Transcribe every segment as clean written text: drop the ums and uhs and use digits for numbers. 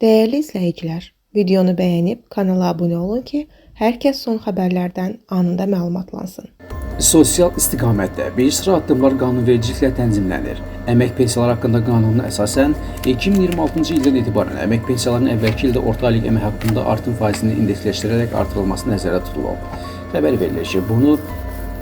Dəyərli izləyicilər, videonu bəyənib kanala abunə olun ki, hər kəs son xəbərlərdən anında məlumatlansın. Sosial istiqamətdə bir sıra addımlar qanunvericiliklə tənzimlənir. Əmək pensiyaları haqqında qanuna əsasən 2026-cı ildən etibarən əmək pensiyalarının əvvəlki ildə orta aylıq əmək haqqında artım faizini indeksləşdirərək artırılması nəzərdə tutulub. Xəbər verilir ki, bunu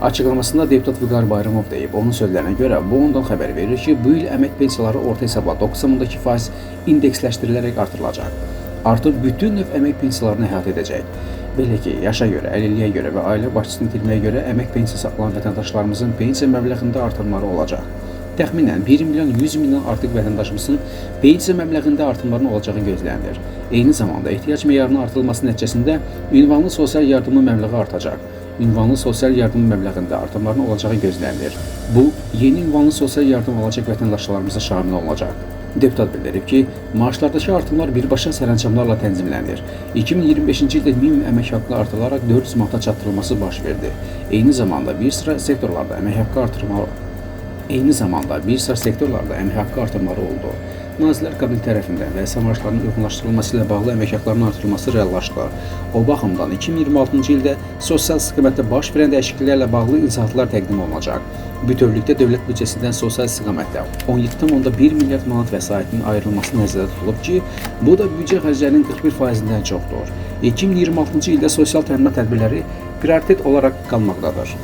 açıqlamasında deputat Vüqar Bayramov deyib. Onun sözlərinə görə bu ondan xəbər verir ki, bu il əmək pensiyaları orta hesabla 9,2% indeksləşdirilərək artırılacaq. Artım bütün növ əmək pensiyalarını əhatə edəcək. Belə ki, yaşa görə, əlilliyə görə və ailə başçısını itirməyə görə əmək pensiyası alan vətəndaşlarımızın pensiya məbləğində artımları olacaq. Təxminən 1 milyon 100 mindən artıq vətəndaşımızın pensiya məbləğində artımların olacağı gözlənilir. Eyni zamanda ehtiyac meyarının artırılması nəticəsində ünvanlı sosial yardımın məbləği artacaq. Ünvanlı sosial yardımın məbləğində artımların olacağı gözlənilir. Bu, yeni ünvanlı sosial yardım alacaq vətəndaşlarımıza şamil olunacaq. Deputat bildirib ki, maaşlardakı artımlar birbaşa sərəncamlarla tənzimlənir. 2025-ci ildə minimum əmək haqqı artırılaraq 400 manata çatdırılması baş verdi. Eyni zamanda bir sıra sektorlarda əmək haqqı artırmaları Eyni zamanda bir sıra sektorlarda əmək haqqı artımları oldu. Nazirlər Kabineti tərəfindən vəzifə maaşlarının uyğunlaşdırılması ilə bağlı əmək haqlarının artırılması reallaşdı. O baxımdan 2026-cı ildə sosial istiqamətdə baş verən dəyişikliklərlə bağlı izahatlar təqdim olunacaq. Bütövlükdə dövlət büdcəsindən sosial istiqamətdə 17,1 milyard manat vəsaitinin ayrılması nəzərdə tutulub ki, bu da büdcə xərclərinin 41%-dən çoxdur. 2026-cı ildə sosial təminat tədbirləri prioritet olaraq qalmaqdadır.